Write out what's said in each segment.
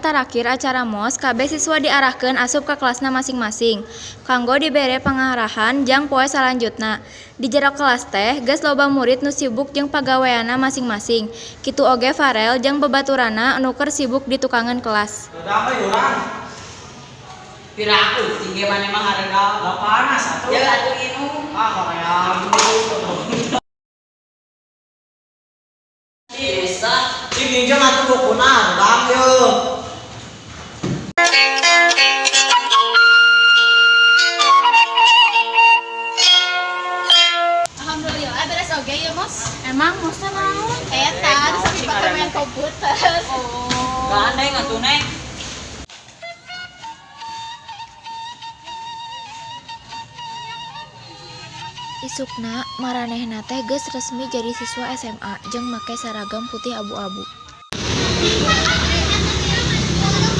Tarakir acara MOS, kabeh siswa diarahkeun asup ka kelasna masing-masing kanggo dibere pangarahan jang poe salanjutna. Di jero kelas teh geus loba murid nu sibuk jeung pagaweanna masing-masing, kitu oge Farel jeung babaturanna nu keur sibuk di tukangeun kelas. Udah euy urang. Piraku tinggi mana mah harga. Da panas atuh. Ya atuh inum. Ah, hoream. Bisa. Cing injem atuh bukuna, urang yeuh. Alhamdulillah beres oge ya, Mos. Emang Mosnya naon? Eta, terus dipake main komputer. Oh. Gandeng atuh neng. Isukna maranehna teh geus resmi jadi siswa SMA jeung make saragam putih abu-abu.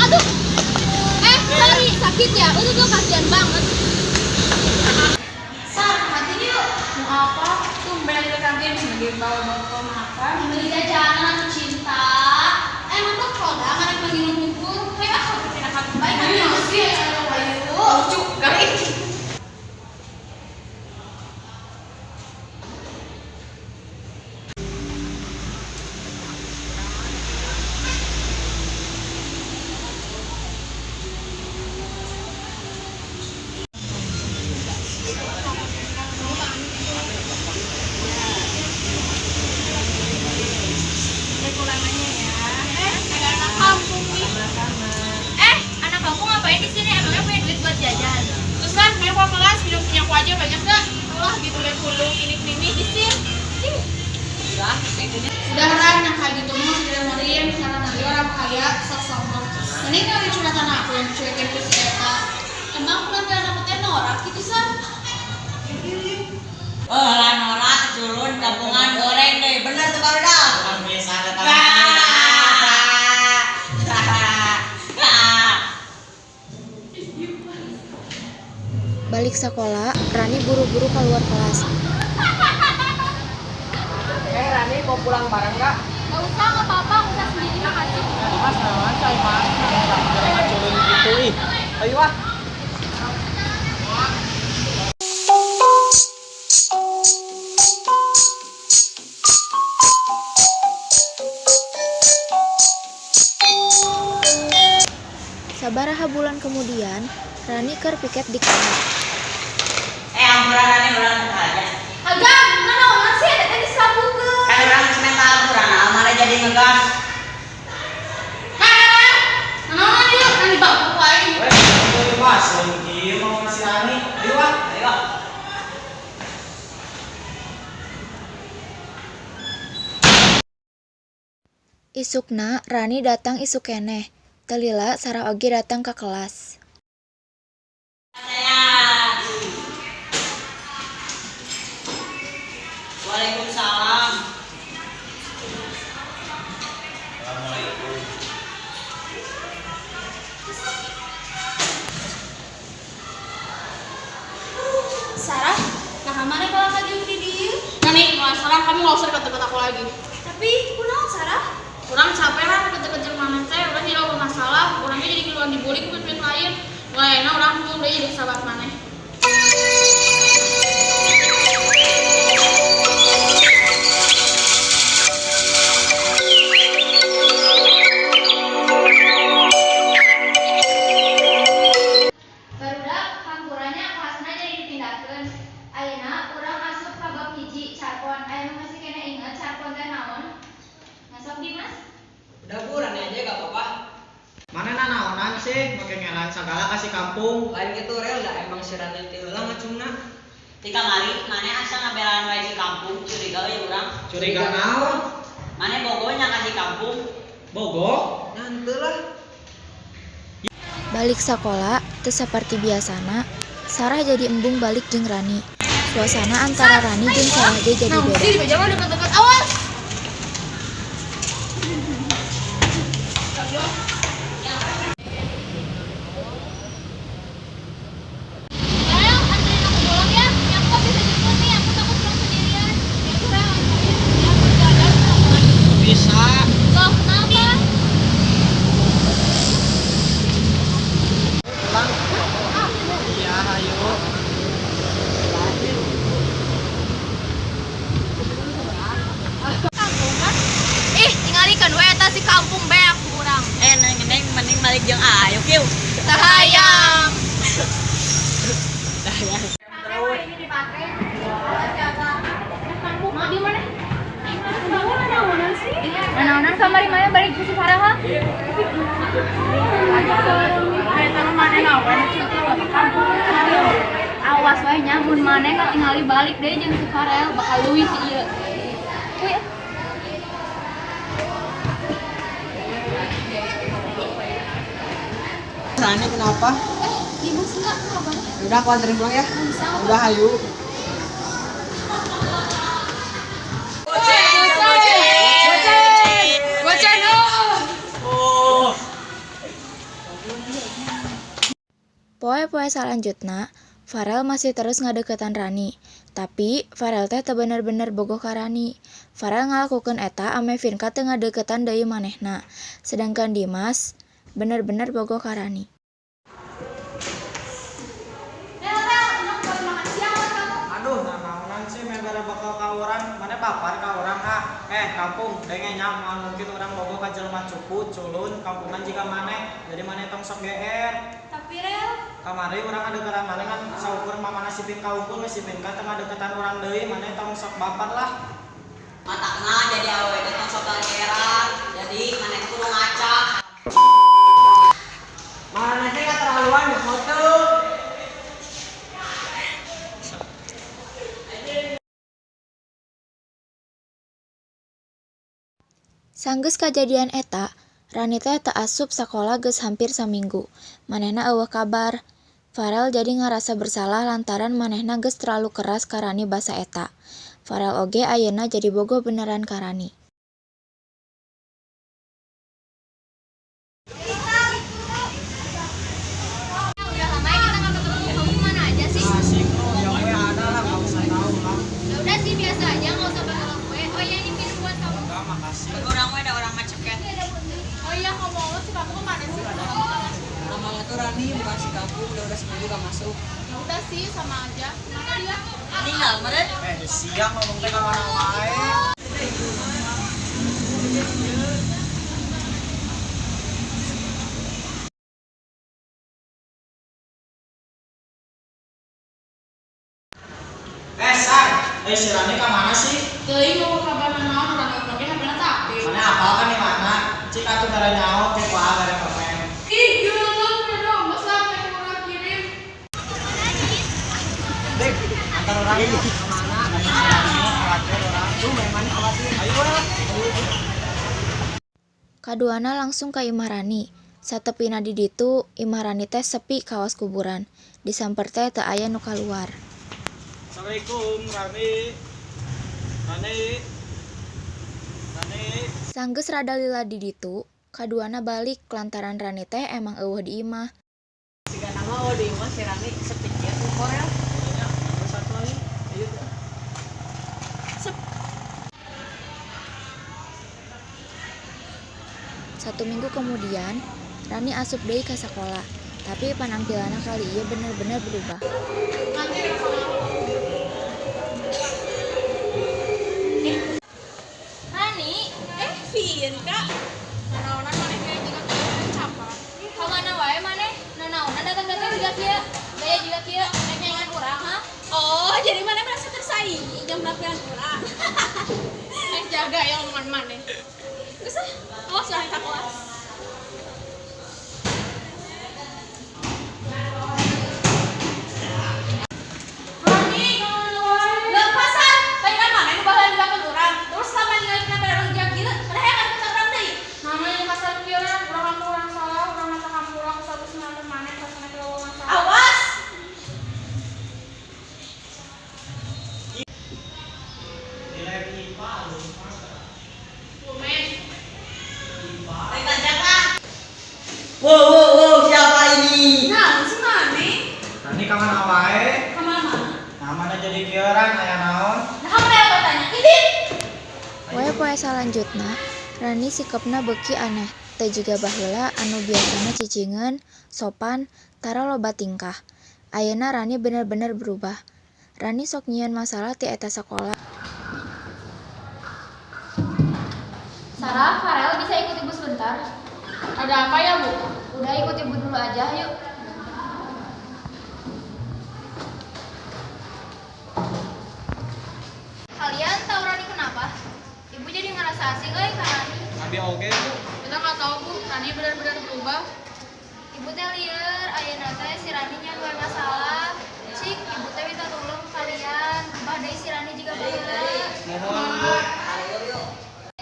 Aduh. Sorry, sakit ya? Itu tuh kasihan banget. Sar, mati yuk. Mau apa? Tumben ke kantin lagi bawa bawa makan. Beli jajanan aku cinta. Emang tuh koda mana panggil ngumpul. Ayo aku tidak akan baik kan sih. Ayo. Lucu kali. Ada anak kampung nih. Anak kampung ngapain di sini? Emangnya punya duit buat jajan? Terus kan, main ke kelas minum punya aku aja banyak gak? Lah gitu kayak pulung ini ini di sini. Udah Ran, yang kayak gitu mah sudah dengerin karena nanti orang kaya sok sombong. Mending kali curhatan aku yang dicuekin ku si Eta. Emang penampilan aku teh norak gitu, San? Oh, lah norak culun kampungan goreng deh. Bener tuh baru dah. Bukan biasa datang. Balik sekolah, Rani buru-buru keluar kelas. Eh Rani mau pulang bareng gak? Gak usah, gak apa-apa, aku usah sendiri, makasih. Mas, naon cai mas, culun gitu ih. Ayo ah. Sabaraha bulan kemudian, Rani keur piket di kelas. Ampura Rani urang aja. Agam, nanaonan sih eta teh disabukeun. Kan urang geus minta ampura, nah mana jadi ngegas. Hah? Nanaonan ieu? Kan dibawa ku aing. Weh, mas, kieu mau ngasih Rani. Ayo ah. Ayo. Isukna, Rani datang isuk keneh. Teu lila Sarah oge datang ka kelas. Waalaikumsalam. Assalamualaikum. Sarah, nah mana kalau ka di dieu? Nah nih, mulai sekarang kamu gak usah deket-deket aku lagi. Tapi kunaon Sarah? Kurang capek lah deket-deket jeung maneh teh, urang jadi loba masalah, urangnya jadi ngiluan dibully ku murid lain. Mulai enak urang embung deui jadi sahabat maneh. Barudak hampura nya kelasna jadi dipindahkeun. Ayeuna urang asup ka bab hiji carpon. Aya nu masih keneh inget carpon teh naon? Ngasok Dimas? Udah Bu, Rani aja gak apa-apa. Mana nanaonan sih make ngelan sagala ka si kampung. Lain gitu rel dah emang si Rani teh heula ngacungna. Ti kamari maneh asa ngabelaan wae si kampung, curiga euy urang. Curiga naon? Maneh bogonya ka si kampung. Bogo? Nah henteu lah. Balik sakola, teu saperti biasana, Sarah jadi embung balik jeung Rani. Suasana antara Rani jeung Sarah ge jadi Nah, beda. sih di mah deket-deket awas. Rel, anterin aku pulang ya. Ya aku gak bisa jemput nih, aku takut pulang sendirian. Ya tuh Rel, anterin. Ya aku jalan-jalan. Bisa. Loh, kenapa? Kamari mana balik ku si Farel ha? Awas wae nya mun maneh katingali balik deui jeung si Farel bakal leuwih ti ieu. Kuy. Rani kenapa? Dimas enggak kenapa? Udah aku anterin pulang ya. Udah ayo. Poe-poe salanjutna, Farel masih terus ngadeukeutan Rani. Tapi Farel teh teu bener-bener bogoh ka Rani. Farel ngalakukeun eta ameh Vinka teu ngadeuketan deui manehna. Sedangkan Dimas bener-bener bogoh ka Rani. Rel, Rel, ini buat makan siang buat kamu. Aduh, nanaonan sih mere bakal ka urang, mana papar ka urang ah. Kampung, denge nya moal mungkin urang bogoh ka jelema cupu, culun, kampungan jiga maneh. Jadi maneh tong sok GR. Tapi Rel, Kamari urang ngadeukeutan maneh kan saukur mamana si Pinka unggul we si Pinka teu ngadeukeutan urang deui, maneh tong sok baper lah. Matakna jadi awewe teh tong sok gageran. Jadi maneh teh kudu ngaca. Mana teh keterlaluan ya foto. Sanggeus kajadian eta, Rani teh teu asup sakola geus hampir saminggu. Manehna eueuh kabar. Farel jadi ngarasa bersalah lantaran manehna geus terlalu keras ka Rani basa eta. Farel oge ayeuna jadi bogoh beneran ka Rani. Udah lama ya kita nggak ketemu. Kamu kemana aja sih? Asik lu, ya gue ada lah, nggak usah tahu lah. Ya udah sih biasa aja, nggak usah bakal gue. Oh iya ini minum buat kamu. Enggak, makasih. Urang we da urang mah ceket. Oh iya ngomong-ngomong si kamu kemana sih? Namanya tuh Rani bukan si kampung, udah seminggu gak masuk. Ya udah sih sama aja. Kemana dia? Meninggal meureun. Siang ngomong teh ka mana wae. San, si Rani ka mana sih? Teuing mau kabar naon urang ngobrol ge HP-na teu aktif. Mana apal kan di mana? Cik atuh gara nyaho ke kuaha gara komen. Ih, gila udah dong, bos lah kayak urang kirim. Dik, antar orang yuk. Kemana? Nanya si Rani, khawatir orang. Tuh, memang khawatir. Ayo lah. Kaduana langsung ka imah Rani. Satepina di ditu, imah Rani teh sepi kawas kuburan. Disamper teh teu aya nu kaluar. Assalamualaikum, Rani. Rani. Rani. Sanggeus rada lila di ditu, kaduana balik lantaran Rani teh emang eueuh di imah. Siga nama oh di imah si Rani sepi kieu tuh Korel. Iya, satu lagi. Ayo. Satu minggu kemudian, Rani asup deui ka sakola, tapi panampilanna kali ieu bener-bener berubah. Rani, Vinka. Nanaonan maneh ge juga capek. ka mana wae maneh? Nanaonan datang-datang juga kieu, gaya juga kieu, rek nyaingan urang ha? Oh, jadi mana merasa tersaingi jam penampilan urang. Jaga ya omongan maneh. Geus ah, awas urang ka kelas. Rani, lepasan. Tadi kan maneh nu baheula dilakukan urang. Terus selama ningali penampilan urang jeung kieu, maneh hayang ngadeukeutan urang deui. Mama yang kasar kieu urang urang salah, urang mata hampura ku satu sembilan maneh kasana kieu masalah. Awas. Nilai IPA lu. Lumen. IPA. Ayo tajak ah. Wow wow wow siapa ini? Nah, si maneh Rani ka mana wae? ka mana? Nah, mana jadi kieu Ran aya naon? Nah, kamu yang tanya. Ini Poe-poe salanjutna, Rani sikepna beuki aneh, teu jiga baheula anu biasana cicingeun, sopan, tara loba tingkah. Ayeuna Rani bener-bener berubah. Rani sok nyieun masalah ti eta sakola. Sarah, Farel bisa ikut ibu sebentar? Ada apa ya, Bu? Udah ikut ibu dulu aja, yuk. Kalian tahu Rani kenapa? Ibu jadi ngerasa asing euy ka Rani. Abi oge, Bu. Kita nggak tahu, Bu. Rani benar-benar berubah. Ibu teh lieur, ayeuna teh si Rani nya duwe masalah. Cik, ibu teh minta tolong kalian. Ubah deui si Rani jiga baheula. Mohon, Bu.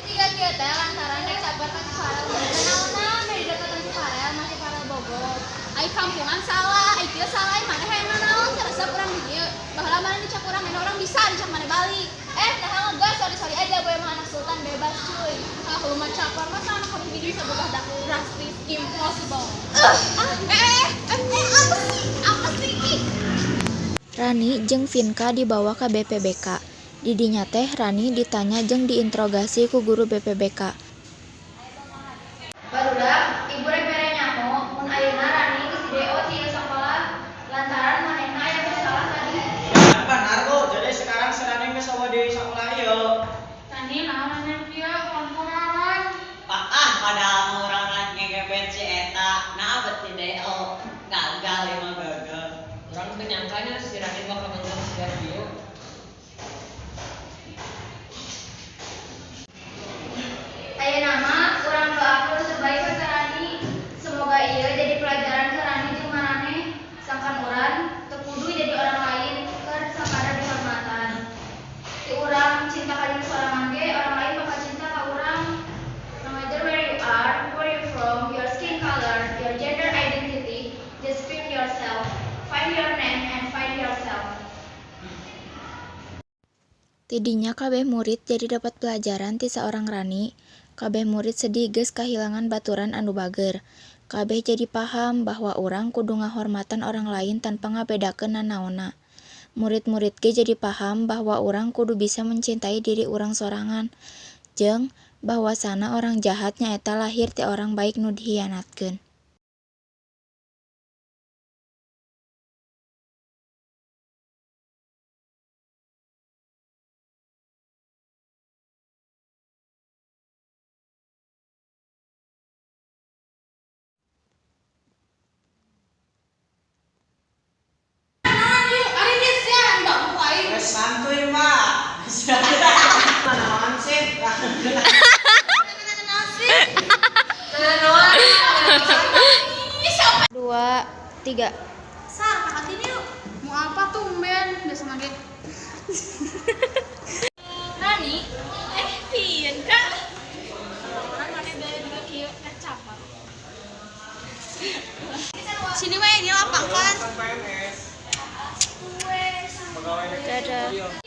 Jiga kieu teh lantaran rek sabar ka si Farel. Naonna meh dideketan si Farel masih Farel bogoh. Ai kampungan salah, ai kieu salah, ai maneh hayang nanaon teu resep urang di dieu. Baheula maneh dicap urang, ayeuna urang bisa dicap maneh balik. Eh, nah ngegas, sorry-sorry aja gue emang anak sultan bebas cuy. Ah, lu mah caper, masa anak kamu gini bisa berubah drastis, impossible. Apa sih? Apa sih? Ih. Rani jeung Vinka dibawa ka BPBK. Di dinya teh Rani ditanya jeung diinterogasi ku guru BPBK. Barudak, ibu rek mere nyaho mun ayeuna Rani geus di DO ti ieu sakolah lantaran manehna aya masalah tadi. Benar, Bu. Jadi sekarang si Rani geus euweuh di sakolah ieu. Rani, naon maneh kieu? Kampungan. Pak ah padahal mah urang ngegebet si eta. Nah bet di DO. Gagal emang gagal. Urang teu nyangkanya si Rani bakal bentuk siga kieu. Ayeuna mah urang doakeun nu terbaik we ka Rani. Semoga ieu jadi pelajaran ke Rani jeung maraneh. Sangkan urang teu kudu jadi orang lain keur sakadar dihormatan. Ti urang cinta ka diri sorangan ge, orang lain bakal cinta ka urang. No matter where you are, where you from, your skin color, your gender identity, just find yourself. Find your name and find yourself. Tidinya kabeh murid jadi dapat pelajaran ti saorang Rani. Kabeh murid sedih geus kahilangan baturan anu bager. Kabeh jadi paham bahwa urang kudu ngahormatan orang lain tanpa ngabedakeun nanaonna. Murid-murid ge jadi paham bahwa urang kudu bisa mencintai diri urang sorangan. Jeung bahwasana orang jahat nyaeta lahir ti orang baik nu dihianatkeun. Naon ieu? Ari dia sia ndak buku aing. Geus santuy, mah. Naon sih? Dua, tiga. Sar, ka kantin yuk. Mau apa tumben? Biasa mage. Rani, Eh, Vinka. Orang maneh bela juga kieu, eh caper. Sini we ini lapangan. PNS. Pegawai negeri Dadah. sipil.